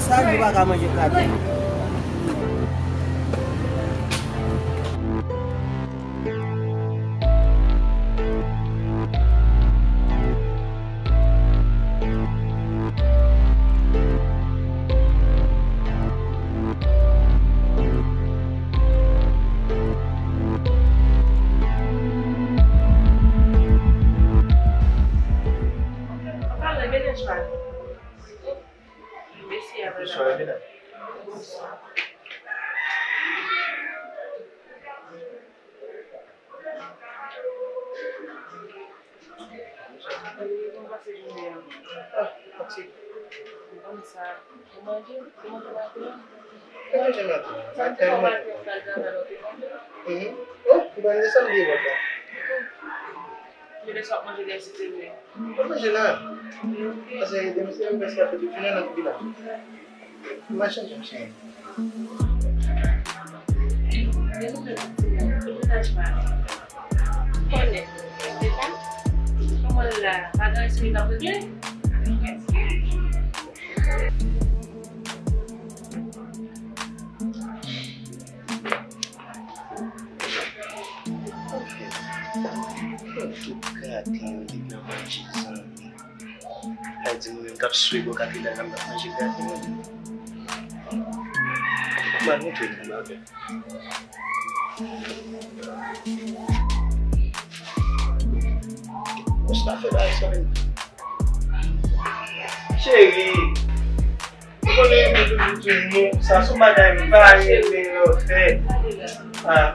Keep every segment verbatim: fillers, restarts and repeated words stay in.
Sa, nou pa ka manje graten. Bonswa, medam. Kòman w pase jounen an? Ah, fatige. Ou konn sa. Ou manje? Ou manje maten an? Mwen manje maten an. Sa te fè w maten an, sa l travay la, ou te manje? Mhm. Oh, ou pa manje sa m bliye wè la. Kilè w ap manje lè si te vre? Mwen manje la. Ok. Paske demen se yon prèske ap fèt, jounen an ap vin la. M a chanje, m chanje. Ay, di moun menm k ap swe bò katedral la, m t ap manje graten mwen. M al montre nou bagay. Cheri, ou konnen mwen toujou di w non, sa se yon bagay m pa renmen lè w fè. Ah.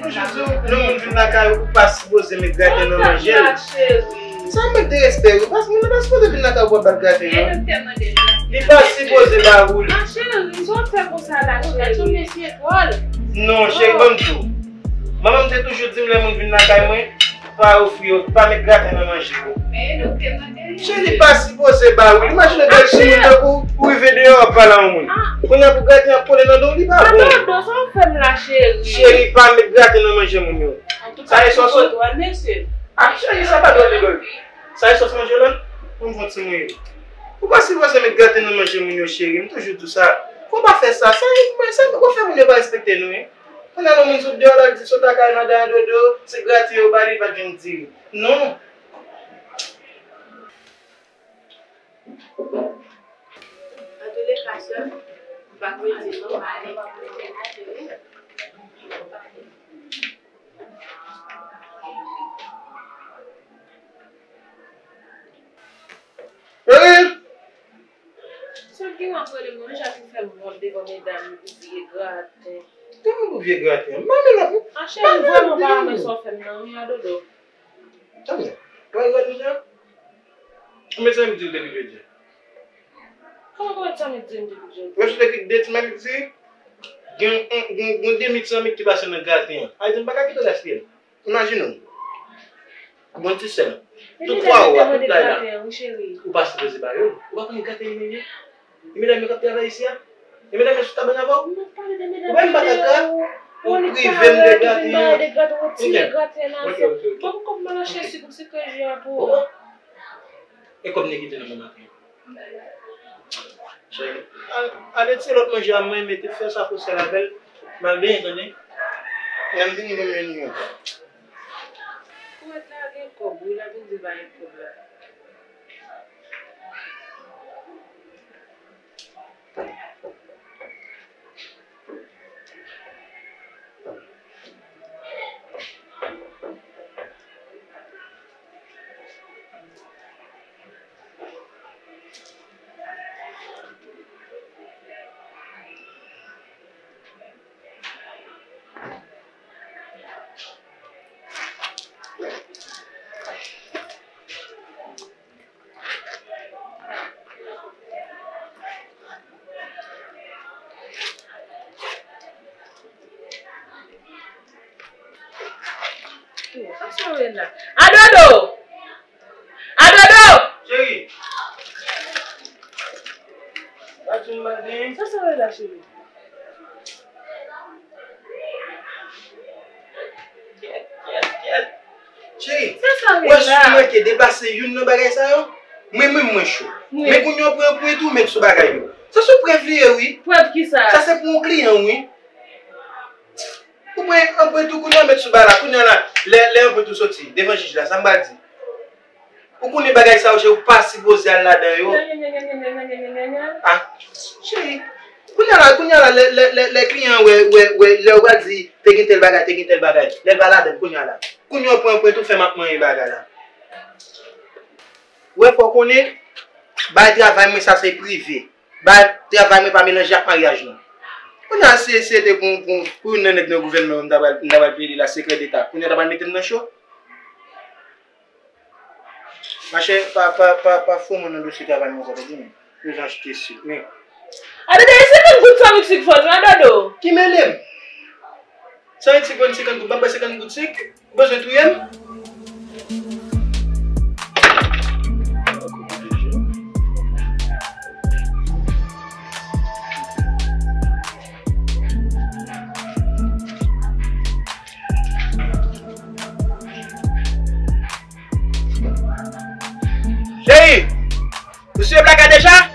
Toujou di w, lè yon moun vin lakay ou, ou pa sipoze met graten nan manje l. Sa mank de respè wi, paske moun nan pa sipoze vin lakay ou pou ap bat graten non. Li pa sipoze ba ou li. Non, cheri, ban m di w. Manman m te toujou di m lè moun vin lakay mwen, pa ofri yo, pa met graten nan manje yo. Cheri, li pa sipoze ba ou li. Imajine bèl timoun tankou ou rive deyò w ap pale a yon moun. Kounye a pou graten an kole nan do w, li pa bon. Cheri, pa met graten nan manje moun yo. Sa e sòs ou? Ah, cheri, sa pa dwòl li dwòl. Sa e sòs manje w la? Mwen fè yon ti mouye. Ou pa sipoze met graten nan manje moun yo, cheri. M toujou di w sa. Fò w pa fè sa. Sa, sa, ou fè moun yo pa respekte nou, wi. Kounye a lè moun sot deyò la, l di sot lakay madanm an dodo, se graten yo ba li, li pa t vin di. Non. Antouleka, sè m, m p ap rete non, m ale. Cheri! Sa k gen w ap rele m non, men jan ou fè m wont devan medam yo pou vye graten. Kòman pou vye graten? M pa renmen la pou. A cheri, m vrèman pa renmen sa w fè m nan, wi, a dodo. Tann, pa graten sa. Ou met sa m di l depi jodi a. Kòman pou met sa m di l depi jodi a? Wè sou te ki de ti mèt di, gen, gen, gen de mi ti mèt ki pase nan graten an. A di m pa ka kite w gaspiye l. Imajine w. Bon ti sèl. Tout twa ou a, tout lay la. Ou pa sipoze ba yo. Ou pa konnen graten li menm ye? E medam yo k ap travay isi a? E medam yo sou tab ann avè w? Ou wè m pa ka gra? Ou prive m de graten an. Ok. Ok, ok, ok. Bon, kòb mwen nan chèsi pou se ke je a pou. Oh, oh. E kòb ni kite nan men maten. Cheri, al, al retire lòt manje a, mwen mete fè sa pou sèl avè l. M al benyen, tande. Lè m vini, ban m yon nimewo. Pou wè la gen kòb, wi, la vin di l pa gen kòb la. Sa se wè la. Adodo! Adodo! Cheri! Pa di m pa gen. Sa se wè la, cheri. Kèt, kèt, kèt. Cheri, wè si w manke deplase youn nan bagay sa yo, Mwen menm mwen cho. Men kounye a w pran anprent ou met sou bagay yo. Sa se yon prèv li ye wi. Prèv kisa? Sa se pou yon kliyan wi. Ou pran anprent ou kounye a w met sou bagay la. Kounye a la, lè, lè anprent ou soti devan jij la, sa m pral di. Ou konnen bagay sa yo, cheri, ou pa sipoze al ladan yo. Ah, cheri. Kounye a la, kounye a la, lè, lè, lè, lè kliyan an wè, wè, wè, lè ou pral di, te gen tèl bagay, te gen tèl bagay. Lè l pa ladan l, kounye a la. Kounye a w pran anprent ou fè m ap manyen bagay la. Wè, fò w konnen, bay travay mwen sa se prive. Bay travay mwen pa melanje ak maryaj nou. Kounye a, si, si se te pou, pou, pou youn nan nèg nan gouvènman an, m ta pral, m ta pral peye li la sekrè deta. Kounye a, ta pral mete m nan cho. Machè, pa, pa, pa, pa fou mwen nan dosye travay mwen sa, tande, men. Yo jan achte sik, men. Atande, e senkant goud san goud sik fò nou, a Dodo? Ki mele m? San goud sik, senkant goud, m ap bay senkant goud sik? Ou bezwen touye m? Cheri, ou siye blaka deja?